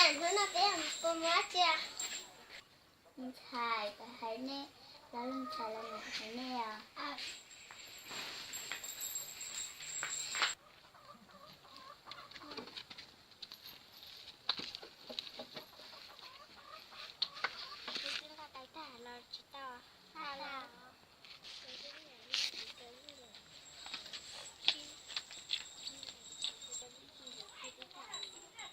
Hnub no peb puas mus dab tsi? Ntxhais, kuv hais nej, lawv ntxhais los mus hais nej os. Nqa tais tag los tsis tau.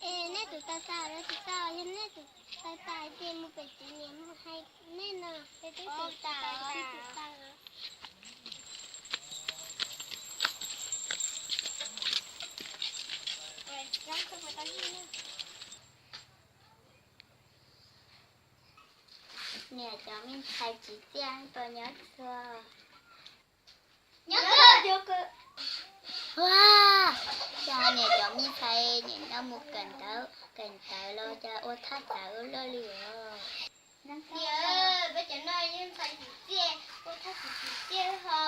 Es nej tus tais tas los tsis tau, yog nej tus tais tas ces mus pem tsev niam mus hais nej no, peb twb pem tais tsis tau. Niam cov me ntxhais txiv txiaj puas nyob txhua? Ua, cas niam cov me ntxhais niam no mus kawm ntawv, kawm ntawv los cas ua thaj txawv luaj li os. Niam, peb cov no yeej ntxhais txiv txiaj, ua thaj txawv txiv txiaj ho.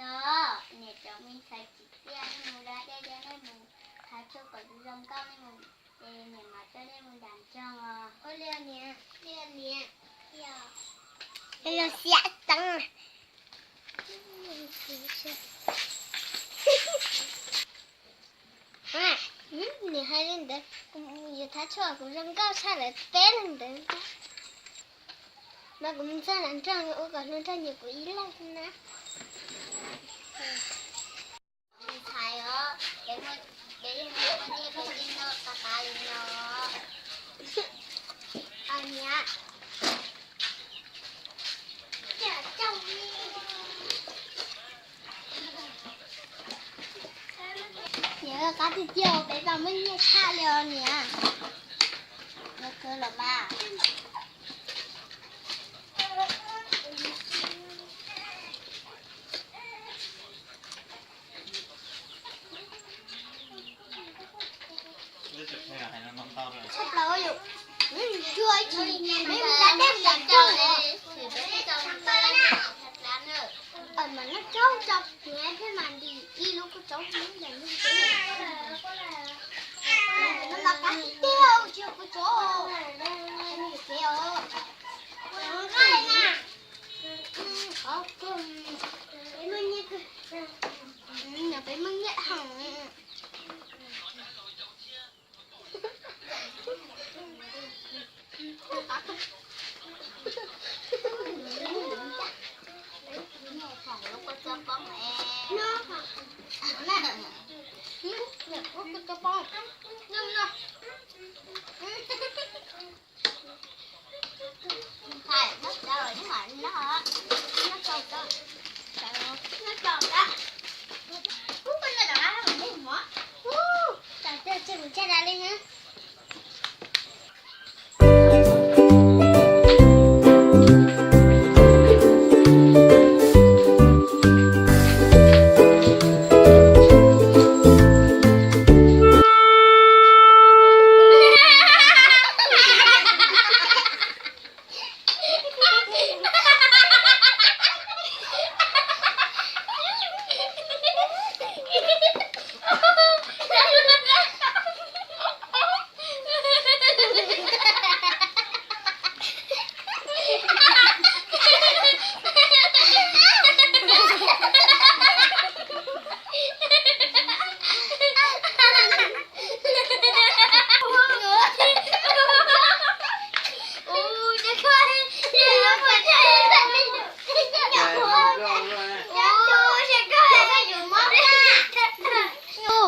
Los, niam cov me ntxhais txiv txiaj, nej mus da dej, nej mus thaiv tshuaj kom zoo nkauj, nej mus, ces niam mam coj nej mus nram nroog os. Ua li niam, li niam. Los xiam teev. Niam hais li ntawd, kuv yuav thaiv tshuaj kuv zoo nkauj tshaj lawv peb leeg ntawd. Mas kuv mus txog nram nroog ua kom hluas nraug nyiam kuv ib leeg na. Ntxhais os, peb muaj, peb yeej muaj nyiaj peb yeej noj qab qab li no. Niam, niam, qab tiag tiag peb mas muaj nyiaj tshaj li os niam. Los kawg los mas. Tshaj plaws yom. Cua ib chim, peb mus da dej mus nram nroog os. Mas noj tsaub tso, niam, peb mam ntim ib lub kua tsaub ntawm nroog. No los qab tiag tiag, tsis yog kua tsaub. Kev os. Qhov kawg, peb muaj nyiaj kawg. Peb muaj nyiaj heev.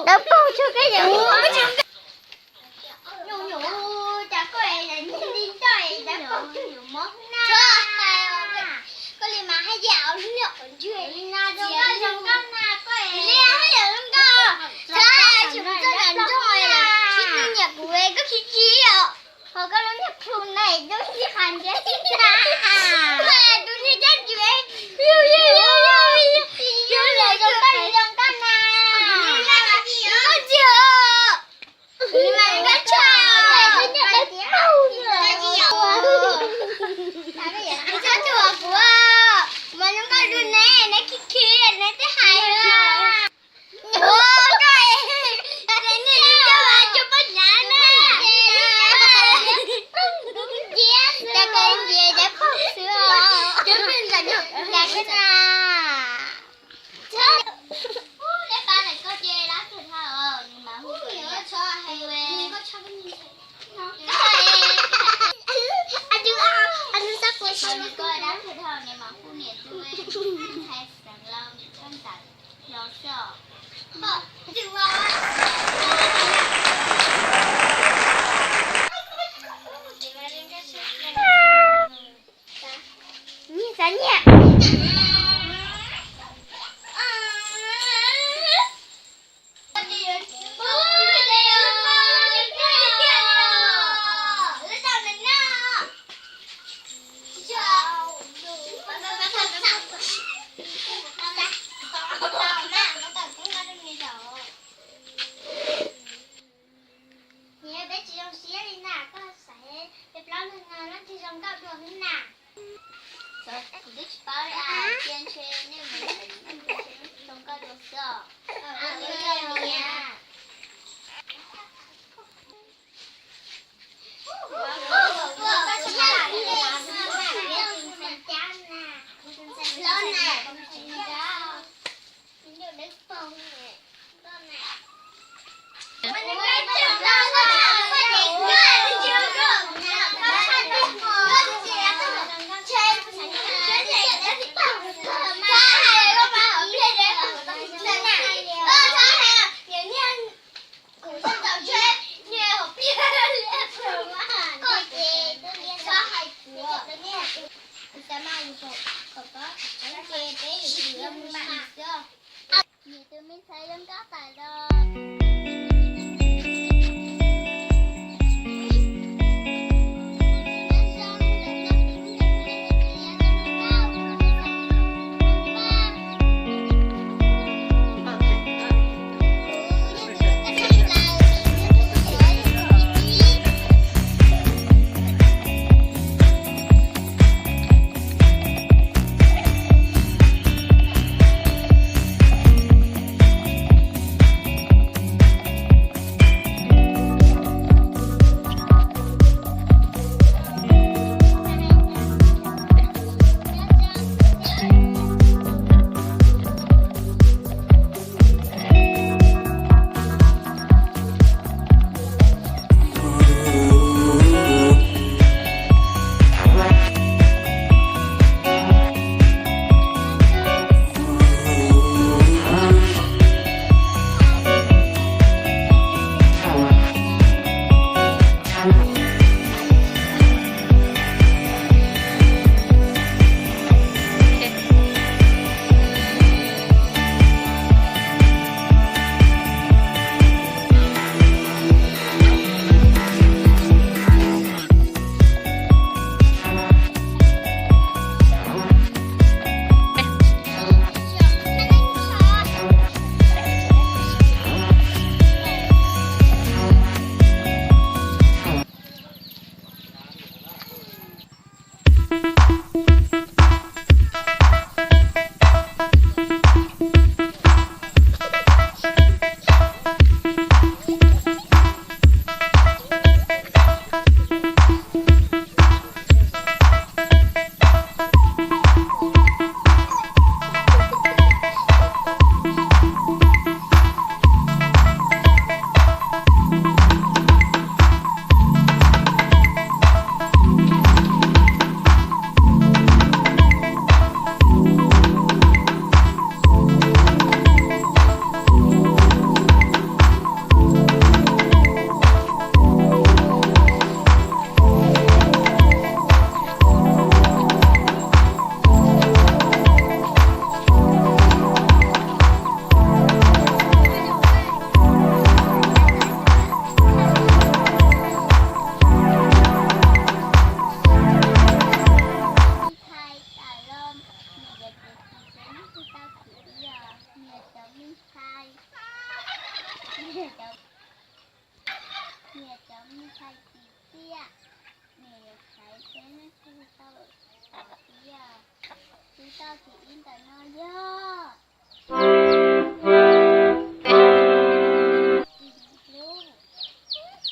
Dawb paug tsuag koj yuav mob. Nyuam nyuam, cas koj es niag li ntoj es dawb paug tsuag yuav mob na. Koj li mas haj yam ua lub niag qhov ntswg li na, zoo nkauj zoo nkauj na koj es. Li haj yam zoo nkauj. Tsis mus txog nram nroog, sib tw nyiam kuv es koj khib khib os. Ho koj lub niag plhu na, lub niag qhov ntswg na. Koj tus niag cab ntswg, yus yus yus yus yus lawm zoo nkauj zoo nkauj na. Koj txiv. Mas nkauj tshaj. Txhob tsuas kuv, mas zoo nkauj zoo neb, neb khib khib neb twb hais. Nyiaj xav nyiaj. Niam, peb tsis zoo siab li na, koj xaiv peb plaub leeg no leej twg zoo nkauj dua xwb na. Kuv twb tsis paub li, cia ntshe nej mus zoo nkauj dua xwb os. Niam tus me ntxhais zoo nkauj tas zog. Niam cov me ntxhais, niam cov me ntxhais tsis txiaj, niam yuav xaiv peb leej twg tau tiag. Tus tau thib ib ntawm no yog Tsis Hlub. Tus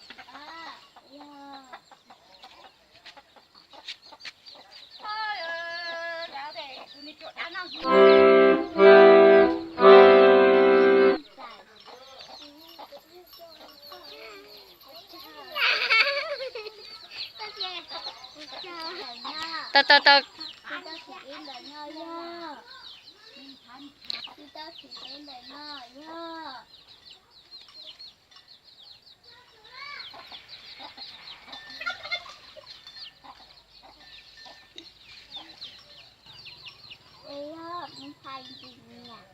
thib ob yog Tau, tau, tau. Txiv teb ntawm no yog, es yog mus phais ntsis nyiam.